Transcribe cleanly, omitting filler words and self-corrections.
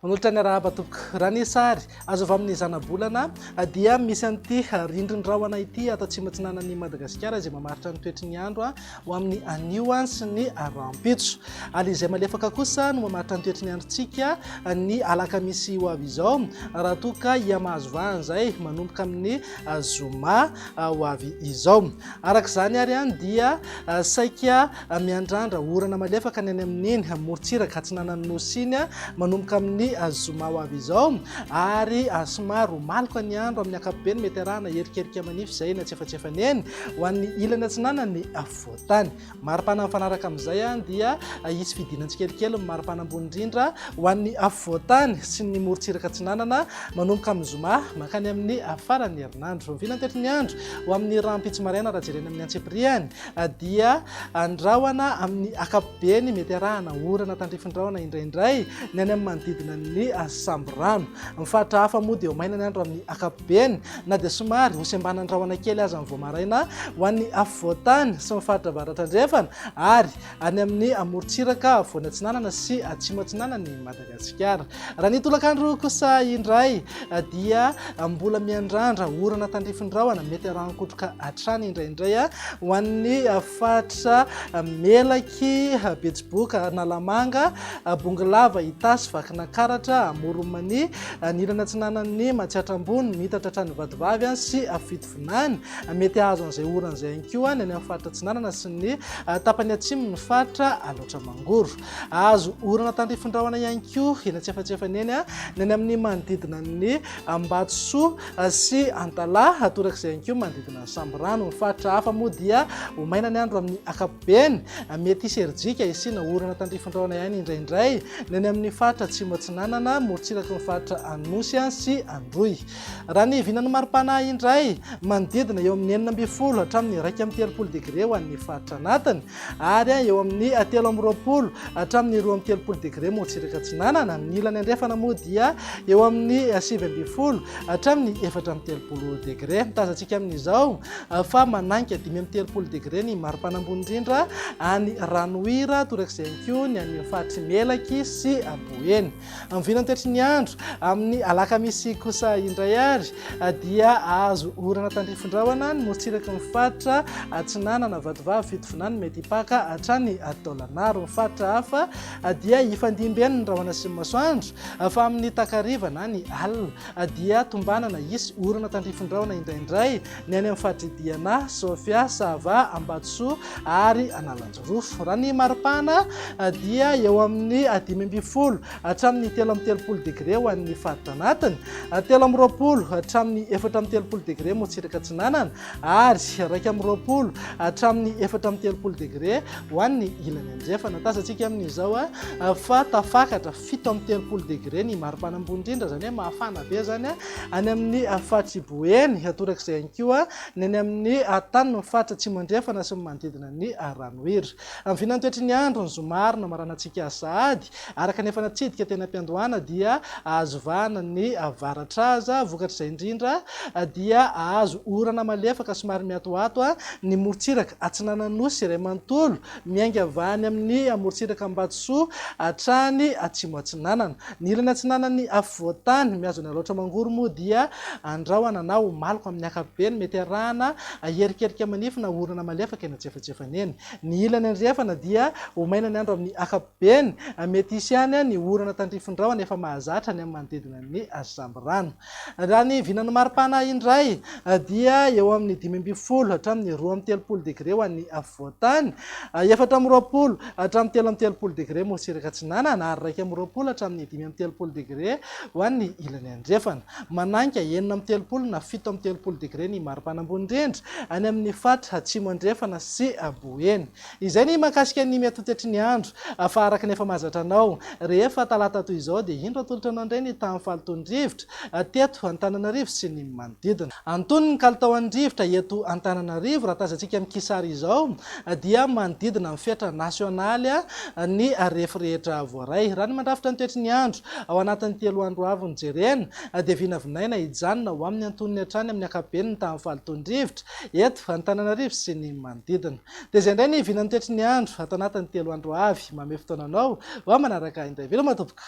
Manolotra ny arahaba tompoko. Raha ny sary azo avy amin'ny zanabolana dia misy an'ity rindrin-drahona ity ato atsimo atsinanan'i Madagasikara izay mamaritra ny toetry ny andro ho amin'ny anio sy ny rahampitso. Alizay malefaka kosa no mamaritra ny toetry ny androntsika ny alakamisy ho avy izao raha toa ka hihamahazo vahana izay manomboka amin'ny zoma ho avy izao. Araka izany ary dia saika miandrandra orana malefaka ny any amin'iny morontsiraka atsinanan'ny Nosy iny manomboka amin'ny zoma ho avy izao ary somary ho maloka ny andro amin'ny ankapobeny mety arahana erikerika manify izay eny antsefatsefany eny ho an'ny ilany atsinanan'ny afovoan-tany. Maripana mifanaraka amin'izay dia hisy fidinana tsikelikely ny maripana ambony indrindra ho an'ny afovoan-tany sy ny morontsiraka atsinanana manomboka amin'ny zoma mankany amin'ny faran'ny herinandro. Miviana ny toetry ny andro ho amin'ny rahampitso maraina raha jerena amin'ny antsipiriany dia andrahona amin'ny ankapobeny mety arahana orana tandrifin-drahona indraindray ny any amin'ny manodidina ny Sambirano. Ny faritra hafa moa dia ho maina ny andro amin'ny ankapobeny na dia somary ho sembanan-drahona kely aza ny vao maraina ho an'ny afovoan-tany sy ny faritra avaratra andrefana ary any amin'ny amorontsiraka afovoany atsinanana sy atsimo atsinanan'i Madagasikara. Raha ny tolakandro kosa indray dia mbola miandrandra orana tandrifin-drahona mety arahan-kotroka hatrany indraindray ho an'ny faritra Melaky, Betsiboka, Analamanga, Bongolava, Itasy, Vakinankaratra, Amoron'i Mania, ny ilany atsinanan'ny Matsiatra Ambony, miitatra hatrany Vatovavy sy Fitovinany. Mety hahazo an'izay orana izay ihany koa ny any amin'ny faritra atsinanana sy ny tapany atsimon'ny faritra Alaotra Mangoro. Hahazo orana tandrifin-drahona ihany koa eny antsefatsefany eny ny any amin'ny manodidina ny Ambatosoa sy Antalaha, torak'izay ihany koa manodidina ny Sambirano. Ny faritra hafa moa dia ho maina ny andro amin'ny ankapobeny. Mety hisy herijika hisiana orana tandrifin-drahona ihany indraindray ny any amin'ny faritra Atsimo Atsinanana, morontsiraky ny faritra Anosy sy Androy. Raha ny vinan'ny maripana indray, manodidina eo amin'ny 16 hatramin'ny 31 degre ho an'ny faritra anatiny ary eo amin'ny 23 hatramin'ny 32 degre morontsiraka atsinanana. Ny ilany andrefana moa dia eo amin'ny 19 hatramin'ny 34 degre. Tazantsika amin'izao fa manainga 35 degre ny maripana ambony indrindra any Ranohira, torak'izay ihany koa ny any faritr'i Melaky sy Boeny. Amin'ny vinantoetry ny andro, amin'ny alakamisy kosa indray ary dia azo orana tandrifin-drahona ny morontsiraky ny faritra Atsinanana, Vatovavy, Fitovinany, mety hipaka hatrany Taolagnaro. Ny faritra hafa dia hifandimby eny ny rahona sy ny masoandro fa amin'ny takariva na ny alina dia tombanana hisy orana tandrifin-drahona indraindray ny any amin'ny faritr'i Diana, Sofia, Sava, Ambatosoa ary Analanjirofo. Raha ny maripana dia eo amin'ny 15 hatramin'ny 33 degre ho an'ny faritra anatiny, 23 hatramin'ny 34 degre morontsiraka atsinanana ary 21 hatramin'ny 34 degre ho an'ny ilany andrefana. Tazantsika amin'izao fa tafakatra 37 degre ny maripana ambony indrindra, izany hoe mafana be izany any amin'ny faritr'i Boeny, torak'izay ihany koa ny any amin'ny tanin'ny faritra Atsimo Andrefana sy ny manodidina ny Ranohira. Amin'ny vinantoetry ny andro, ny zoma ary namaranantsika azy sahady, araka ny efa natsidika teny am-piandohana dia azo vahana ny varatraza, vokatr'izay indrindra dia azo orana malefaka somary miatoato ny morontsiraka atsinanan'ny Nosy iray manontolo, miainga avy any amin'ny morontsiraka Ambatosoa hatrany atsimo atsinanana. Ny ilany atsinanan'ny afovoan-tany mihazo an'i Alaotra Mangoro moa dia andrahona na ho maloka amin'ny ankapobeny, mety arahana erikerika manify na orana malefaka eny antsefatsefany eny. Ny ilany andrefana dia ho maina ny andro amin'ny ankapobeny, mety hisy ihany ny orana tandrifin-drahona efa mahazatra any amin'ny manodidina ny Sambirano. Raha ny vinan'ny maripana indray dia eo amin'ny 15 hatramin'ny 32 degre ho an'ny afovoan-tany, 24 hatramin'ny 33 degre morontsiraka atsinanana ary 21 hatramin'ny 35 degre ho an'ny ilany andrefana. Manainga 36 na 37 degre ny maripana ambony indrindra any amin'ny faritra atsimo andrefana sy Boeny. Izay ny mahakasika ny miatotetry ny andro, fa araka ny efa mahazatra anao, rehefa talata toy izao dia indro atolotra anao indray ny tahan'ny fahalotoan'ny rivotra teto Antananarivo sy ny manodidina. Antonony ny kalitaon'ny rivotra eto Antananarivo, raha tazantsika amin'ny kisary izao dia manodidina ny fetra nasionaly ny refy rehetra voaray. Raha ny mandrafitra ny toetry ny andro ao anatin'ny telo andro avy no jerena dia vinavinaina hijanona ho amin'ny antonony hatrany amin'ny ankapobeny ny tahan'ny fahalotoan'ny rivotra eto Antananarivo sy ny manodidina. Dia izay indray ny vinan'ny toetry ny andro ato anatin'ny telo andro avy. Mamehy fotoana anao ho ahy manaraka indray. Veloma tompoko.